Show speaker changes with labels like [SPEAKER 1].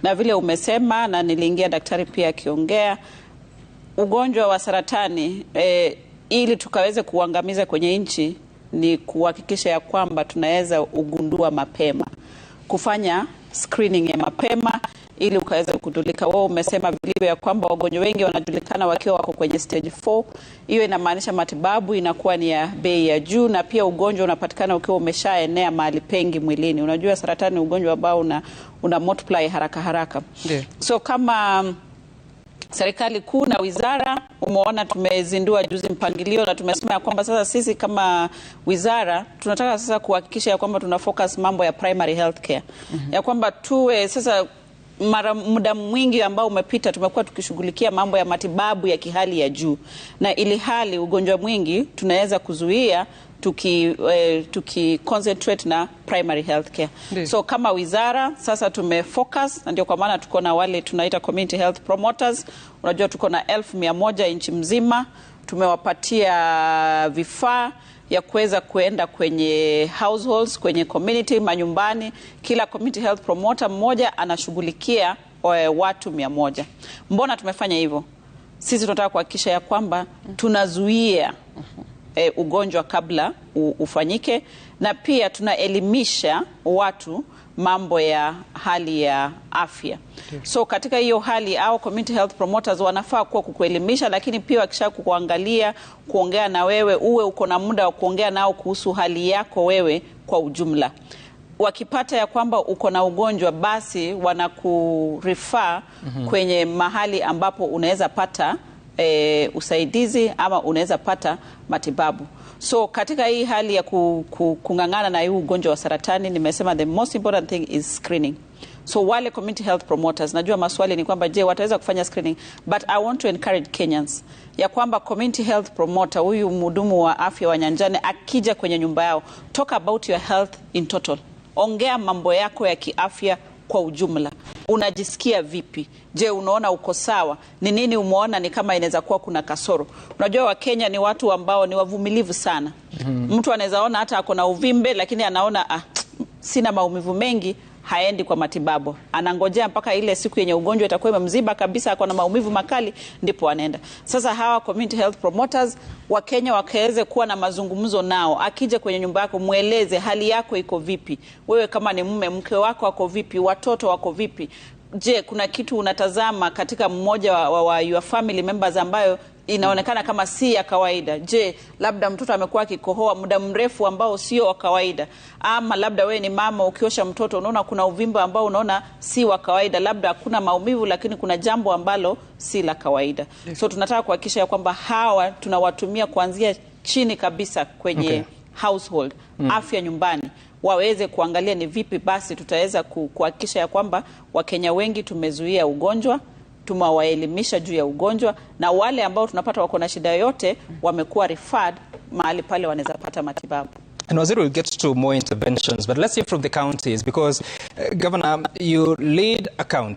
[SPEAKER 1] Na vile umesema na niliingia daktari pia akiongea, ugonjwa wa saratani ili tukaweze kuangamiza kwenye nchi ni kuhakikisha ya kwamba tunaweza ugundua mapema, kufanya screening ya mapema ili ukaweze kugundulika. Wewe umesema vilivyo ya kwamba wagonjwa wengi wanajulikana wakiwa wako kwenye stage 4. Hiyo inamaanisha matibabu inakuwa ni ya bei ya juu, na pia ugonjwa unapatikana ukiwa umeshaenea mahali pengi mwilini. Unajua saratani ni ugonjwa ambao una multiply haraka haraka. So kama serikali kuu na wizara, umeona tumezindua juzi mpangilio na tumesema ya kwamba sasa sisi kama wizara tunataka sasa kuhakikisha ya kwamba tuna focus mambo ya primary health care, ya kwamba tuwe sasa mara muda mwingi ambao umepita tumekuwa tukishughulikia mambo ya matibabu ya kihali ya juu, na ili hali ugonjwa mwingi tunaweza kuzuia tuki concentrate na primary health care. So kama wizara sasa tumefocus, na ndio kwa maana tuko na wale tunaita community health promoters. Unajua tuko na 100,000 nchi mzima, tumewapatia vifaa ya kuweza kuenda kwenye households, kwenye community manyumbani. Kila community health promoter mmoja anashughulikia watu 100. Mbona tumefanya hivyo? Sisi tunataka kuhakikisha ya kwamba tunazuia ugonjwa kabla ufanyike na pia tunaelimisha watu mambo ya hali ya afya. So katika hiyo hali au community health promoters wanafaa kuwa kukuelimisha, lakini pia wakisha kukuangalia, kuongea na wewe, uwe uko na muda wa kuongea nao kuhusu hali yako wewe kwa ujumla. Wakipata ya kwamba uko na ugonjwa, basi wanakurefer kwenye mahali ambapo unaweza pata usaidizi ama unaweza pata matibabu. So katika hii hali ya kung'ang'ana na hii ugonjwa wa saratani, nimesema the most important thing is screening. So wale community health promoters, najua maswali ni kwamba je, wataweza kufanya screening? But I want to encourage Kenyans ya kwamba community health promoter, huyu mhudumu wa afya wa nyanjani akija kwenye nyumba yao, talk about your health in total. Ongea mambo yako ya kiafya kwa ujumla. Unajisikia vipi? Je, unaona uko sawa? Ni nini umeona ni kama inaweza kuwa kuna kasoro? Unajua Wakenya ni watu ambao ni wavumilivu sana. Mtu anaweza ona hata ako na uvimbe, lakini anaona, "Ah, sina maumivu mengi," haendi kwa matibabu. Anangojea mpaka ile siku yenye ugonjwa itakuwa imemziba kabisa, ako na maumivu makali, ndipo anaenda. Sasa hawa community health promoters, Wakenya wakaweze kuwa na mazungumzo nao. Akija kwenye nyumba yako, mweleze hali yako iko vipi. Wewe kama ni mume, mke wako ako vipi, watoto wako vipi? Je, kuna kitu unatazama katika mmoja wa your family members ambayo inaonekana kama si ya kawaida? Je, labda mtoto amekuwa akikohoa muda mrefu ambao sio wa kawaida, ama labda wewe ni mama, ukiosha mtoto unaona kuna uvimbe ambao unaona si wa kawaida, labda hakuna maumivu, lakini kuna jambo ambalo si la kawaida. So tunataka kuhakikisha ya kwamba hawa tunawatumia kuanzia chini kabisa kwenye household, afya nyumbani, waweze kuangalia ni vipi basi tutaweza kuhakikisha ya kwamba Wakenya wengi tumezuia ugonjwa, tumewaelimisha juu ya ugonjwa, na wale ambao tunapata wako na shida yoyote wamekuwa referred mahali pale wanaweza pata matibabu.
[SPEAKER 2] And Waziri will get to more interventions, but let's hear from the counties because, Governor, you lead a county.